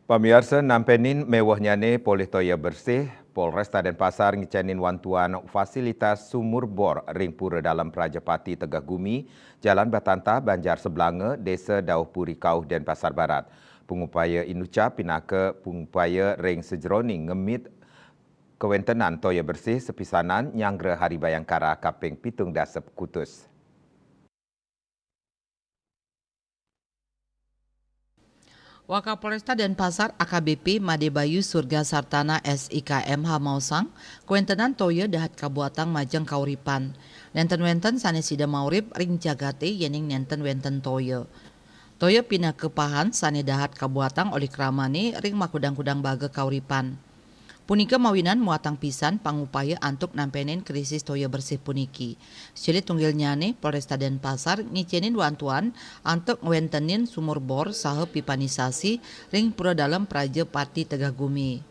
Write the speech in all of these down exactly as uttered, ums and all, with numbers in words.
Pamiarsa, nampenin mewehnyane polih toya bersih, Polresta Denpasar ngicenin wantuan fasilitas sumur bor ring Pura Dalem Prajapati Tegeh Gumi, Jalan Batanta, Banjar Sebelanga, Desa Dauh Puri Kauh, Denpasar Barat. Pengupaya inucap pinaka pengupaya ring sajeroning ngemit kawentenan toya bersih sepisanan nyanggra Hari Bayangkara kaping pitung dasa kutus. Wakapolresta Denpasar A K B P Made Bayu Surga Sartana S I K M H maosang, kawentenan toya dahat kabuatang majeng kauripan. Nenten wenten sane sida maurip ring jagate yening nenten wenten toya. Toya pinaka pahan sane dahat kabuatang olih kramane ring makudang-kudang baga kauripan. Punika mawinan muatang pisan pangupaya antuk nampenin krisis toya bersih puniki. Silih tunggilnyane, Polresta Denpasar ngicenin wantuan antuk ngwentenin sumur bor saha pipanisasi ring Pura Dalem Prajapati Tegeh Gumi.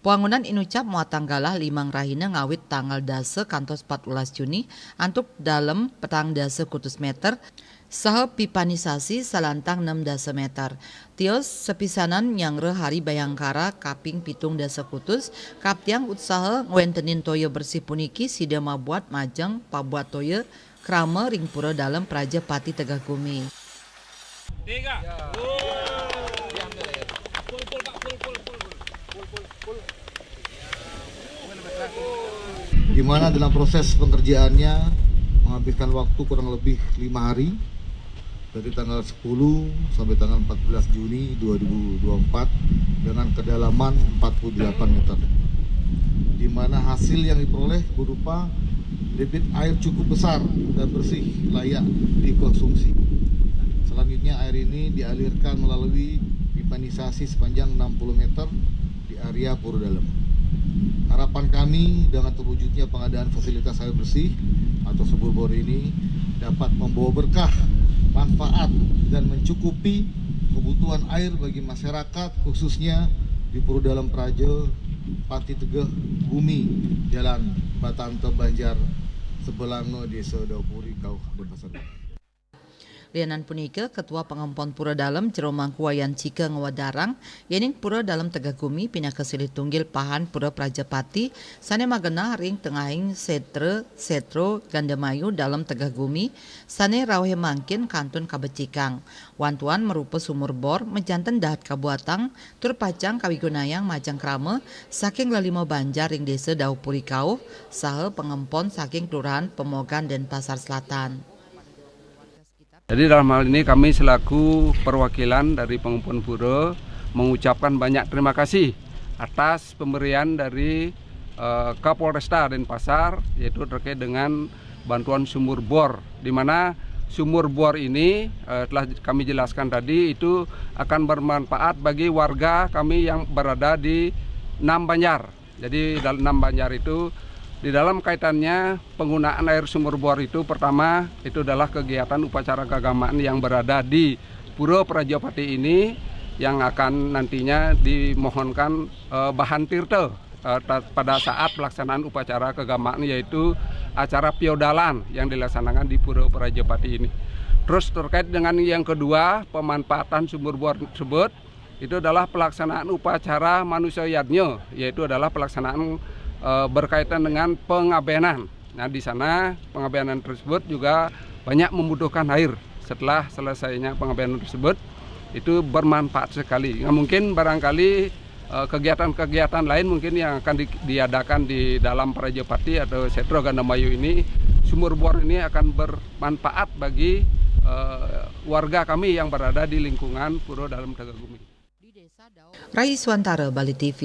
Pwangunan inucap muatang galah limang rahina ngawit tanggal dasa kantos patbelas Juni antuk dalem petang dasa kutus meter, saha pipanisasi salantang enam dasa meter. Tios sepisanan nyanggra Hari Bayangkara kaping pitung dasa kutus, kaptiang utsaha ngwentenin toya bersih puniki sida mabuat majeng pabuat toya krama ring Pura Dalem Prajapati Tegeh Gumi. Tiga. Di mana dalam proses pengerjaannya menghabiskan waktu kurang lebih lima hari, dari tanggal sepuluh sampai tanggal empat belas Juni dua ribu dua puluh empat, dengan kedalaman empat puluh delapan meter, di mana hasil yang diperoleh berupa debit air cukup besar dan bersih, layak dikonsumsi. Selanjutnya, air ini dialirkan melalui pipanisasi sepanjang enam puluh meter di area Pura Dalem. Harapan kami, dengan terwujudnya pengadaan fasilitas air bersih atau sumur bor ini, dapat membawa berkah, manfaat, dan mencukupi kebutuhan air bagi masyarakat, khususnya di Pura Dalem Praja, Pati Tegeh Bumi, Jalan Batanta Banjar, Sebelanga, Desa Dauh Puri Kauh, Denpasar. Lianan punika, Ketua Pangempon Pura Dalem, Jero Mangku Wayan Cika, ngwedarang yening Pura Dalem Tegeh Gumi pinaka silih tunggil pahan Pura Prajapati sane magenah ring tengahing setra setro Gandamayu Dalem Tegeh Gumi, sane rauhe mangkin kantun kabecikang. Wantuan marupa sumur bor majanten dahat kabuatang tur pacang kawigunayang majeng krama saking lelima banjar ring Desa Dauh Puri Kauh saha pangempon saking Kelurahan Pemogan, Denpasar Selatan. Jadi, dalam hal ini kami selaku perwakilan dari Pangempon Pura mengucapkan banyak terima kasih atas pemberian dari eh, Kapolresta Denpasar, yaitu terkait dengan bantuan sumur bor, di mana sumur bor ini eh, telah kami jelaskan tadi, itu akan bermanfaat bagi warga kami yang berada di enam banjar. Jadi, dalam enam banjar itu, di dalam kaitannya penggunaan air sumur bor itu, pertama itu adalah kegiatan upacara keagamaan yang berada di Pura Prajapati ini, yang akan nantinya dimohonkan eh, bahan tirta eh, ta- pada saat pelaksanaan upacara keagamaan, yaitu acara piodalan yang dilaksanakan di Pura Prajapati ini. Terus, terkait dengan yang kedua, pemanfaatan sumur bor tersebut, itu adalah pelaksanaan upacara manusa yadnya, yaitu adalah pelaksanaan eh, berkaitan dengan pengabenan. Nah, di sana pengabenan tersebut juga banyak membutuhkan air. Setelah selesainya pengabenan tersebut, itu bermanfaat sekali. Nah, mungkin barangkali eh, kegiatan-kegiatan lain mungkin yang akan di- diadakan di dalam Prajapati atau Setro Gandamayu ini, sumur bor ini akan bermanfaat bagi eh, warga kami yang berada di lingkungan Pura Dalem Tegeh Gumi. Rai Suantara, Bali T V.